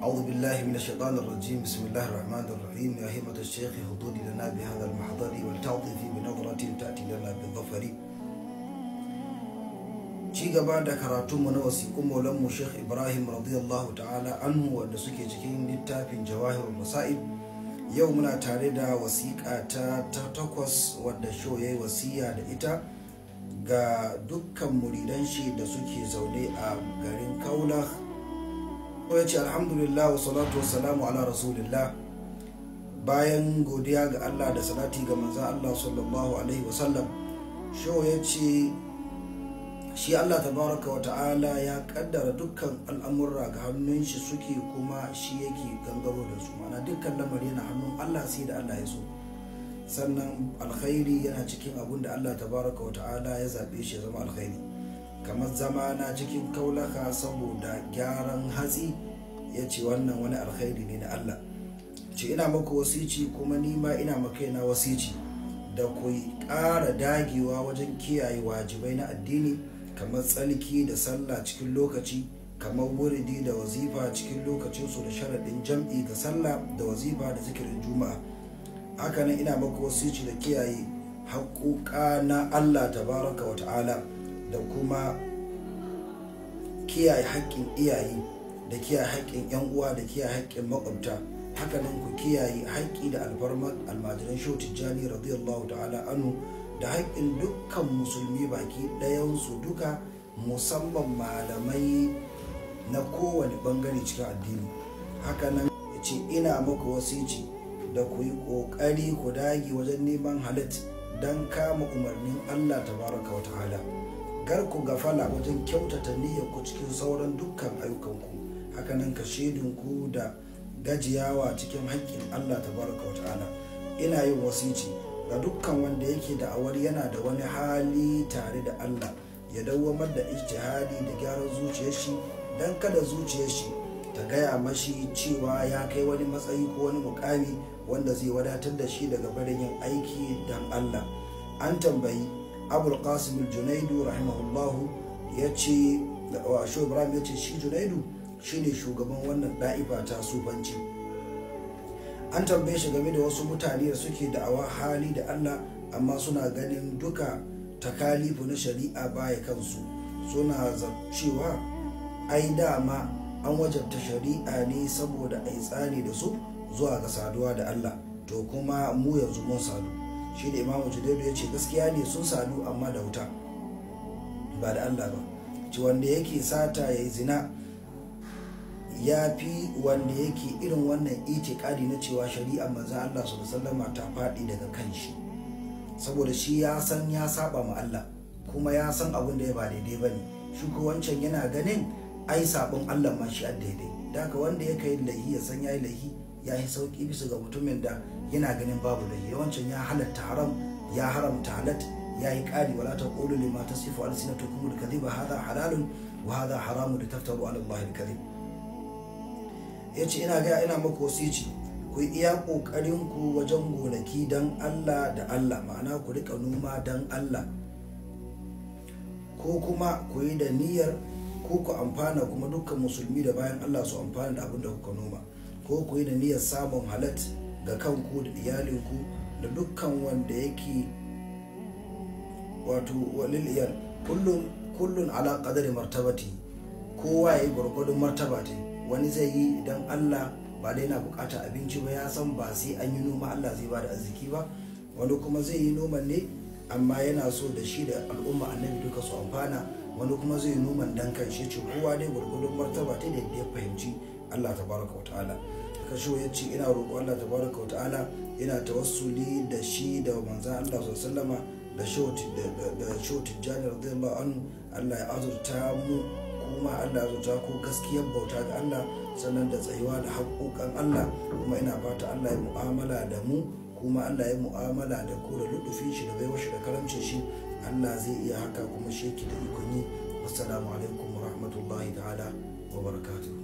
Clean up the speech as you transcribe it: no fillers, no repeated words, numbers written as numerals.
أعوذ بالله من الشيطان الرجيم. بسم الله الرحمن الرحيم. يا همة الشيخ حضوري لنا بهذا المحضر ولتعطفي بنظرة تأتي لنا بالظفر. Ci gaba da karatunmu na wasiƙun maulanmu Sheikh Ibrahim radiyallahu ta'ala anhu, wanda suke cikin littafin Jawahirul Rasail. Yau muna tare da wasiƙa ta 8 wadda sho yayi wasiya da ita ga dukkan muridan shi da suke zaune a garin Kaulakh. Ya ce alhamdulillah wa salatu wa salamu ala rasulillah. Bayan godiya ga Allah da salati ga manzon Allah sallallahu alaihi wasallam, sho ya ce shi Allah tabaraka wa ta'ala ya kaddara dukkan al'amurra ga hannun shi suke, kuma shi yake gangaro da su, ma'ana dukkan lamari yana hannun Allah sai da Allah ya so. Sannan alkhairi yana cikin abun da Allah tabaraka wa ta'ala ya zabe shi ya zama alkhairi, kamar zama na cikin Kaulaka saboda gyaran hatsi. Ya ce wannan wani alkhairi ne na Allah. Ce ina maku wasici kuma nima ina makaina wasici da ku ƙara dagewa wajen kiyaye wajibai na addini, kamar tsalki da sallah cikin lokaci, kamar wuridi da wazifa cikin lokacinsu, da sharaɗin jam'i ga sallah da wazifa da zikirin juma'a. Hakanan ina maku wasici da kiyaye haƙoƙa na Allah tabaraka wa ta'ala, da kuma kiyaye haƙƙin iyaye, da kiyaye haƙƙin 'yan uwa, da kiyaye haƙƙin maƙwabta. Hakanan ku kiyaye haƙƙi da alfarmar almajiran Shehu Tijjani radiyallahu ta'ala anhu, da haƙƙin dukkan musulmi baki ɗayansu duka, musamman malamai na kowane ɓangare cikin addini. Hakanan ce ina muku wasici da ku yi ƙoƙari ku dage wajen neman halat don kama umarnin Allah tabaraka wa ta'ala. Gar ku gafala wajen kyautata niyyar ku cikin sauran dukkan ayyukanku. Hakanan ka shaidinku da gajiyawa cikin haƙƙin Allah tabaraka wa ta'ala. Ina yin wasici ga dukkan wanda yake da'awar yana da wani hali tare da Allah, ya dawwamar da ijtihadi da gyaran zuciyar shi, dan kada zuciyar shi ta gaya mashi cewa ya kai wani matsayi ko wani mukami wanda zai wadatar da shi daga barin yin aiki dan Allah. An tambayi Abul Qasim al-Junaidu rahimahullahu, yace wa Shehu Ibrahim yace shi Junaidu shine shugaban wannan da'ifa ta sufanci. An tambaye shi game da wasu mutane da suke da'awa hali da Allah, amma suna ganin duka takalifu na shari'a baya kansu, suna cewa ai dama an wajabta shari'a ne saboda ai tsani da su zuwa ga saduwa da Allah, to kuma mu yanzu mun sadu. Shi da Imamu Junaidu ya ce gaskiya ne sun sadu, amma da wuta ba da Allah ba. Ci wanda yake sata ya yi zina ya fi wanda yake irin wannan itikadi na cewa shari'ar manzon Allah sallallahu alaihi wasallam ta faɗi daga kan shi, saboda shi ya san ya saba ma Allah kuma ya san abin da ya ba daidai bane. Shi ko wancan yana ganin ai sabon Allah ma shi daidai. Da haka wanda ya kai lahi ya san yayi lahi ya yi sauki bisa ga mutumin da yana ganin babu lahi. Wancan ya halatta haram, ya haramta halat, ya yi ƙari. Wala taqulu lima tasifu alsinatukum alkadhiba hadha halalun wa hadha haramun litaftaru ala Allah alkadhib. Yace ina ga ina muku wasici ku iya kokarin ku wajen gonaki dan Allah da Allah, ma'ana ku rika noma dan Allah, ko kuma ku yi da niyyar ko ku amfana kuma dukkan musulmi da bayan Allah su amfana da abin da kuka noma, ko ku yi da niyyar samun halat ga kanku da iyalinku da dukkan wanda yake wato walil iyal, kullun ala qadari martabati, kowa yayi gurgurdun martaba ta. Wani zai yi idan Allah ba dai yana bukata abinci ba, ya san ba sai an yi noma Allah zai bada arziki ba. Wani kuma zai yi noman ne amma yana so da shi da al'umma annabi duka su amfana. Wani kuma zai yi noman dan kanshi. Ce kowa dai gurgurdun martaba ta da ya fahimci Allah tabaraka wa ta'ala. Kasho ya ce ina roƙo Allah tabaraka wa ta'ala, ina tawassuli da shi da manzon Allah sallallahu alaihi wasallama da Shehu Tijjani radiyallahu anhu, Allah ya azurta mu kuma Allah ya azurta ko gaskiyar bauta ga Allah, sannan da tsayuwa da haƙoƙan Allah. Kuma ina fata Allah ya mu'amala da mu, kuma Allah ya mu'amala da ku da ludufin shi da baiwar shi da karamcin shi. Allah zai iya haka kuma shi yake da ikon yi. Assalamu alaikum wa rahmatullahi ta'ala wa barakatuh.